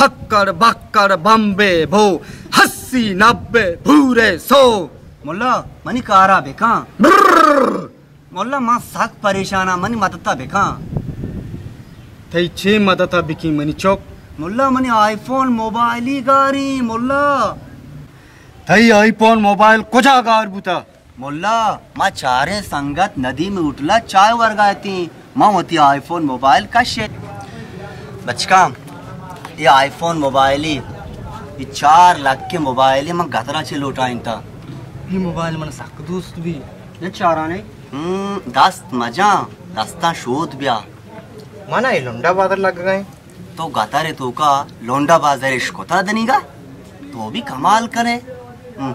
اکڑ بکڑ بمبے بھو، ہسی نبے بھورے سو۔ ملا، منی کارا بکن۔ ملا، من سک پریشاناں، منی مدتا بکن۔ تئی چے مدتا بکیں منی چک؟ ملا، منی آئی فون موبائلی گاریں ملا۔ تئی آئی فون موبائل کجا گار بوتا؟ ملا، ما چاریں سنگت ندیم ہوٹلا چائے ورگا اتیں، من وتی آئی فون موبائل کشت۔ بچکاں، اے آئی فون موبائلی، اے چار لکھ کے موبائلی من گترا چے لوٹائینتا۔ اے موبائل من سک دوست بی۔ نہ چارانے؟ ہم، دست مجاں، دستاں شوت بیا۔ منا اے لنڈا بازار لگ گئے۔ تو گتر توکا لنڈا بازار اشکتا دنیگا؟ تو بھی کمال کنے۔ ہم،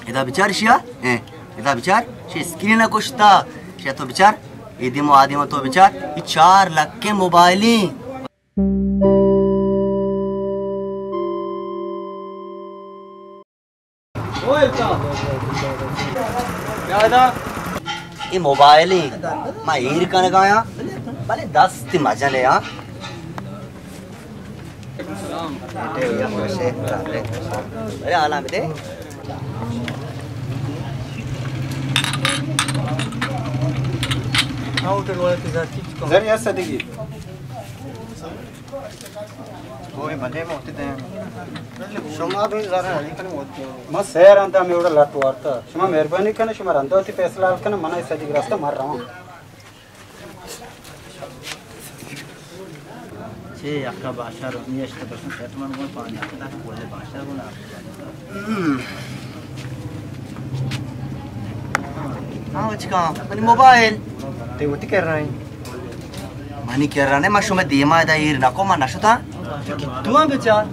ادا بچار شیا، اے، ادا بچار، شی اسکرین کشتا، شیا تو بچار، اے دیمو آ دیمو تو بچار، اے چار لکھ کے موبائلی۔ اے موبائل ایں، ما ایر کنگا یاں، بلے دست مجنے ہاں۔ ارے حالاں بدے۔ زری ہست دیگی۔ اوئے بدے موتی دیں۔ شما بھی ذرا علی کن موتی۔ ما سیر انت ہمیں اوڑا لٹ وارتا۔ شما مہربانی کنے، شما رندا وتی فیصلہ حل کنے، منا ایسا دیگر راستا مر رہا۔ چے یکا باشا رو نیشت بسن شیط من گون پانی آتا کولے باشا رو نا۔ ہاں، بچکاں، منی موبائل۔ تے وتی کر رہا ہیں۔ منی کر رہا نے، ما شما دیما دا ایر نکو، ما نشتا۔ تو کتو ہم بچار۔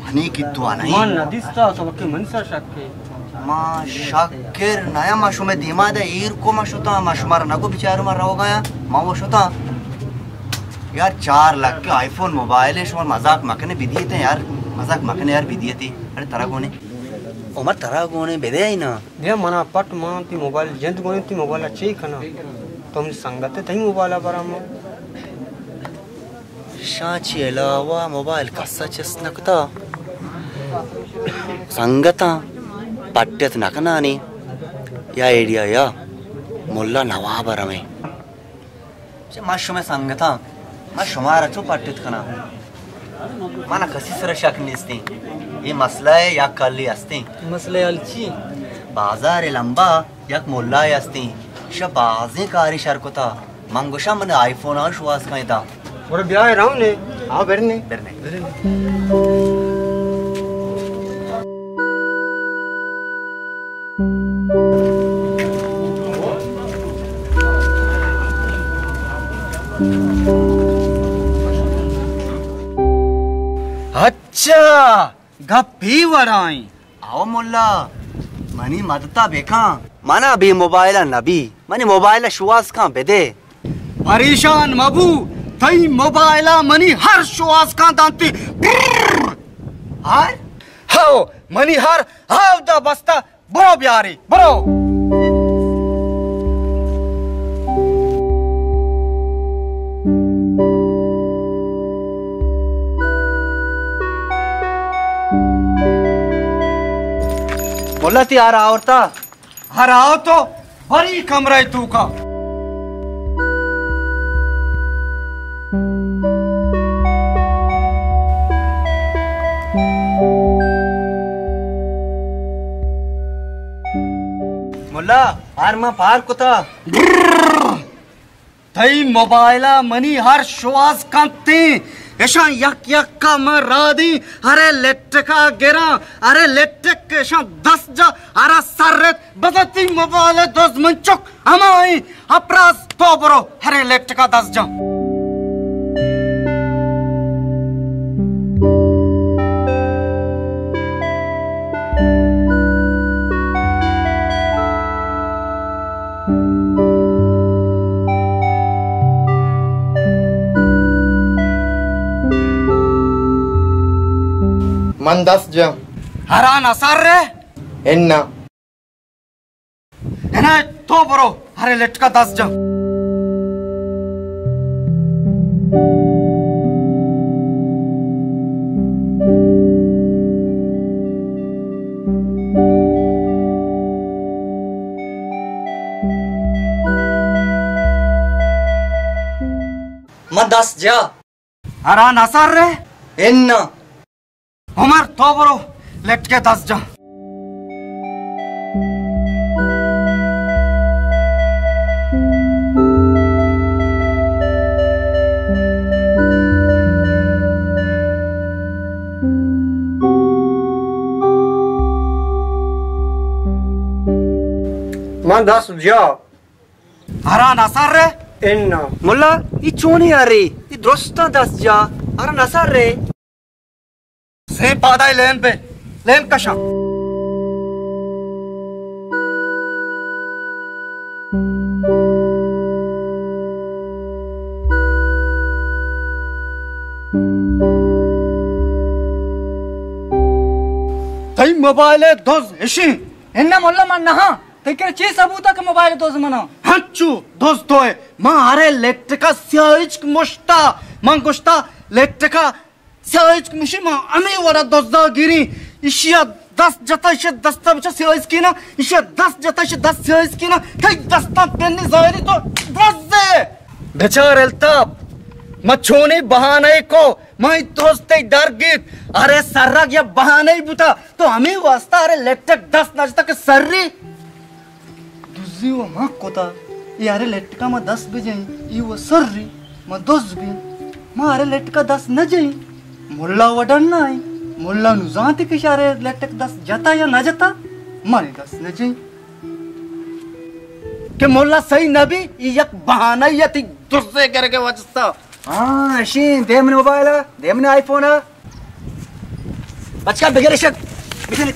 منی کتو نہیں۔ من ندیستا، تو وقت من سر شک کے۔ ما شک کر نیا، ما شما دیما دا ایر کو، ما شتا، ما شما را نگو بچارو، ما روگا یا، ما وہ شتا۔ یار، چار لکھ کے آئی فون موبائل ہے، شما مذاق مکنے بدیتے یار، مذاق مکنے یار بدیتے۔ ارے ترا گونے، عمر ترا گونے بدے ہی نا۔ بیا منا پٹ مان تی موبائل جند گونے، تی موبائل چی کنا؟ تو ہم سنگت تئی موبائل برام۔ شاں چی علاوہ موبائل کسا چست نکتا۔ سنگتاں پٹت نکنانی یا ایڈیا یا ملا نواب رمے۔ چہ ما شمئے سنگتاں، ما شمارا چو پٹت کناں؟ منا کسی سرا شک نیستیں۔ اے مسئلہ ء یک حلی ہستیں۔ مسئلہ ء حل چی؟ بازار ء لمبا یک ملائے ہستیں۔ شہ بازیں کاری شر کتا۔ من گوشاں من آئی فون ء شواز کن ادا۔ گڑا بیا اے رون نے۔ ہاں، برنے۔ برنے۔ اچھا، گپ اے وڑائیں۔ او ملا، منی مدتا بکن۔ منا بے موبائل نبی، منی موبائل شواز کن بدے۔ پریشان مبو، تئی موبائل ء منی ہر شواز کن دانتی۔ ہر؟ ہو، منی ہر ہاودا بستا، برو بیاری، برو۔ ملا تی آرا آورتا؟ ہر آؤ تو بری کمرہ توکا۔ ملا، ہر ما پار کتا۔ تئی موبائل ء منی ہر شواز کنتیں، اشاں یک یک ء من رادیں، ارے لٹک ء گراں، ارے لٹک اشاں دست جا، ارا سر ات، بزاں تئی موبائل ء دز من چک ہمائیں اپراز۔ تو برو، ارے لٹک ء دست جا۔ من دست جم۔ ہران اثر رے؟ انا۔ انا تو برو، ہرے لٹکا دست جم۔ من دست جا۔ ہرا نہ سر رے؟ انا۔ عمر، تو برو، لٹکے دست جا۔ من دست جا۔ ہرا نہ سر رے؟ انا۔ ملا، ای چونی ارے؟ ای درستاں دست جا۔ ہرا نہ سر رے؟ سے پادائی لین پہ، لین کشاں۔ تئی موبائل ءِ دز اشیں۔ اناں ملا، من نہ آں۔ تئی کرا چے ثبوت ءَ کہ موبائل دز من آں؟ ہنچو دز تو ئے؟ من ہرے لٹک ءَ سیاہچک مشتا۔ من گوشتا لٹک ءَ سیاہچک مشی، من ہمے وڑا دزا گیریں۔ ایشی ءَ دست جتا، ایشی ءَ دست ءَ بچا سیاہچکینا، ایشی ءَ دست جتا، ایشی ءَ دست سیاہچکینا۔ تئی دستاں پنی ظاہری تو دزے۔ بچار الطاف، من چونیں بہانہ کو، من دوست تئی در گیت۔ ارے سرگ یا بہانہ بوتا، تو ہمے واسطہ ارے لٹک دست نہ جتا کہ سری۔ دزی و ما کتا، اے ارے لٹکا ما دست بجیں، ای و سری، ما دز بی، ما ارے لٹکا دست نہ جیں۔ ملا و ڈنا ایں، ملا نو زانتی کہ ارے لٹک دست جتا یا نہ جتا، مانی دست نہ جیں۔ کہ ملا صحیح نہ بی، ای یک بہانہ یا تی دزے کرے کے وجستا۔ ہاں، اشیں، دے منی موبائل ءَ، دے منی آئی فون ءَ۔ بچکا بگر اشک۔ بجن۔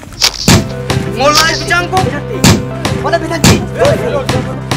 مولا اس جان کو۔ بجن تی۔ بولا بجن تی۔